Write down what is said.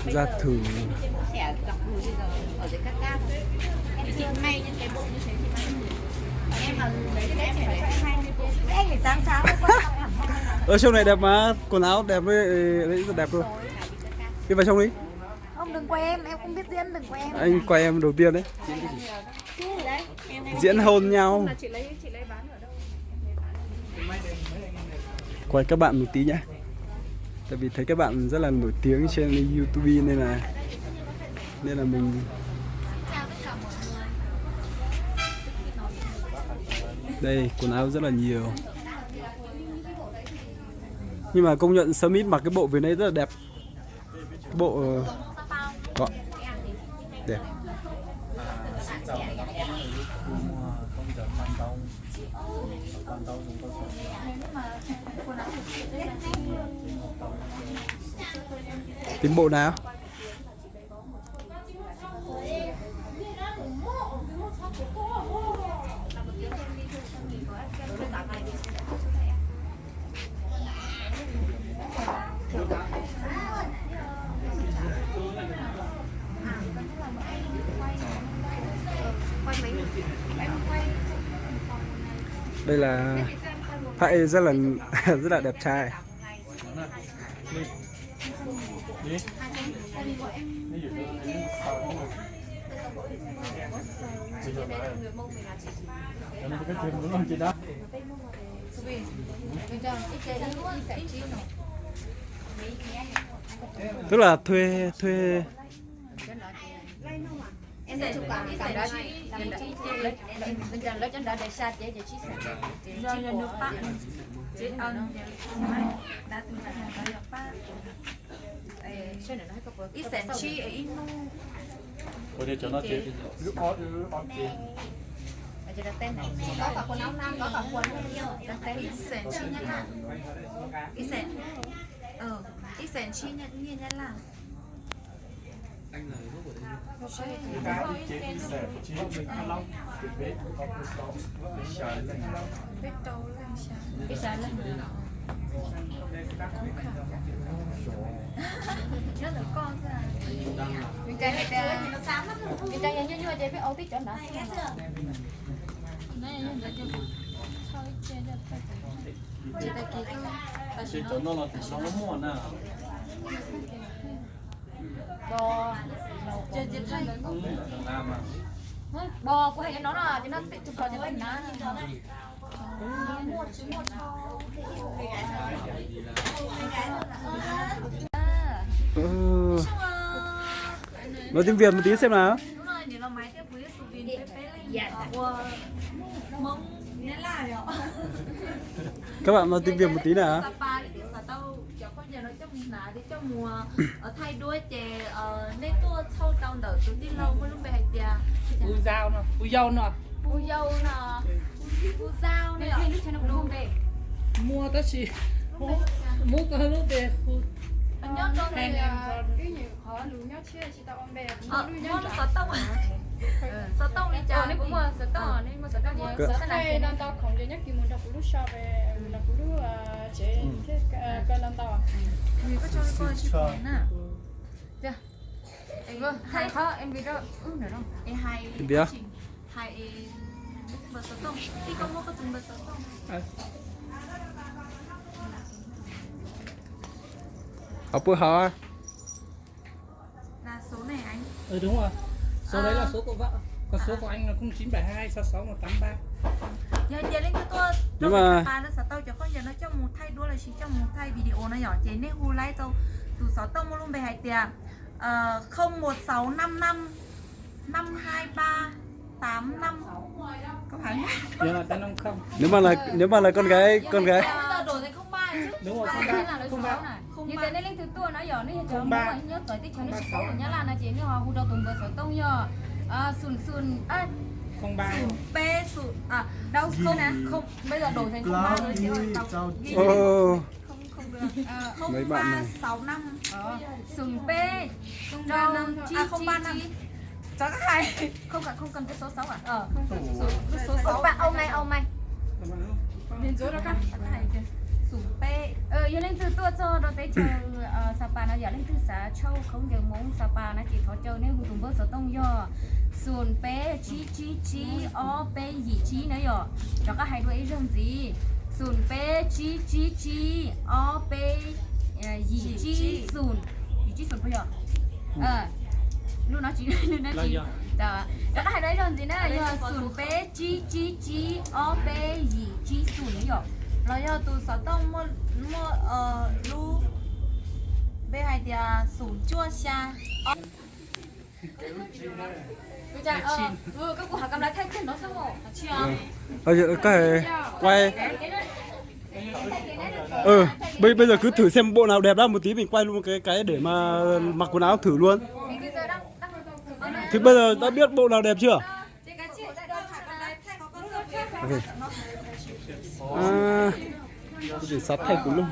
Ra thử. Ơ, trong này đẹp mà, quần áo đẹp, đấy, rất là đẹp luôn. Đi vào trong đi. Ông đừng quay em, em không biết diễn, đừng quay em. Anh quay em đầu tiên đấy. Chứ đấy, em, em Diễn hôn nhau. Là chị lấy, chị lấy bán ở đâu? Quay các bạn một tí nhé. Tại vì thấy các bạn rất là nổi tiếng trên YouTube nên là nên là mình Đây, quần áo rất là nhiều. Nhưng mà công nhận Smith mặc cái bộ Việt Nam rất là đẹp. Cái bộ ờ, có. Đẹp. Tìm bộ nào? Đây là Thái rất là rất là đẹp trai. Tức là thuê thuê Ib xees tsib, ib xees tsib, lawv cov nrad daim xya ces ces tsib xees. Yog nws pab, ces tus nrad yog pab ib xees tsib ib hnub. Ib xees tsib nyab laj, ib xees, ib xees tsib nyiaj nyab laj. Nws cas hais tias, nws cas yog nyuaj nyuaj ces peb ua tib cov nrad xwb. Ces cov no los tam sim no muaj na. Bo, kuv hais cov no no, cov no tus kos cov no na. Nói tiếng Việt một tí xem nào. Các bạn nói tiếng Việt một tí nào. Cov phooj ywg no coj mus hnav thiab coj mus thaij duab ces nej tuaj txhauj tau ntawm tus tij laug muaj lub npe hais tias Pu Yau no, Pu Yau no, Pu Yau no, lub npe muaj tab sis muab koj lub npe hu nyob rau ib nyuag qhov lus nyob tshiab tsis tau ua npe, muaj lub xov tooj, xov tooj li cas, nej muaj xov tooj, nej muaj xov tooj, nej ntau khoom ces nyob kis mus nrog kuv lub shop, mus nrog kuv lub tsev thiab, koj ntau ntau. Hais qhov em vi rau wb ntawm no. Hais npawb xov tooj, ib koj muab koj tus npawb xov tooj. Học bữa hả? Là số này anh. Ừ, đúng rồi. Số đấy là số của vợ. Còn số của anh là không chín bảy hai hai sáu sáu một tám ba. Yog hais tias leej twg tuaj rau Sapa lawv xav tau cov khaub ncaws no coj mus thaij duab los sis coj mus thaij video no yom, ces nej hu laib tau tus xov tooj muaj lub npe hais tias không một sáu năm năm năm hai ba tám năm. Nếu mà là, nếu mà là con gái, con gái. Yog tias nej leej twg tuaj no yog nej yog cov Hmoob nyob txawv teb chaws nej tsis paub lus Nyab Laj no ces nej ho hu rau tus npawb xov tooj yog xum xum, xum peb xum, dau không, bây giờ đổi thành không ba rồi. Không, không được. Không ba sáu năm. Xum peb, rau, không ba năm. Chó các hai. Không cần, không cần cái số sáu à? Ờ, không cần số, số sáu. Ông bạn, ông này, ông này. Nhìn số đó con. Xum peb. Yog leej twg tuaj txog rau teb chaws Sapa no yom, leej twg xav tshawb khaub ncaws Hmoob Sapa no ces thov caw nej hu tus npawb xov tooj yog xoom peb tsib tsib tsib ob peb yim tsib na yom. Rov qab hais dua ib zaug ntxiv, xoom peb tsib tsib tsib ob peb yim tsib xoom, yim tsib xoom puas yog? Lub no tsis, rov qab hais dua ib zaug ntxiv na, yog xoom peb tsib tsib tsib ob peb yim tsib xoom yom. Los yog tus xov tooj muaj lub npe hais tias xoom cuaj xya. Bây, bây giờ cứ thử xem bộ nào đẹp đã, một tí mình quay luôn cái cái để mà mặc quần áo thử luôn. Thì bây giờ đã biết bộ nào đẹp chưa? Ok. À, có thể sắp thay cùng luôn.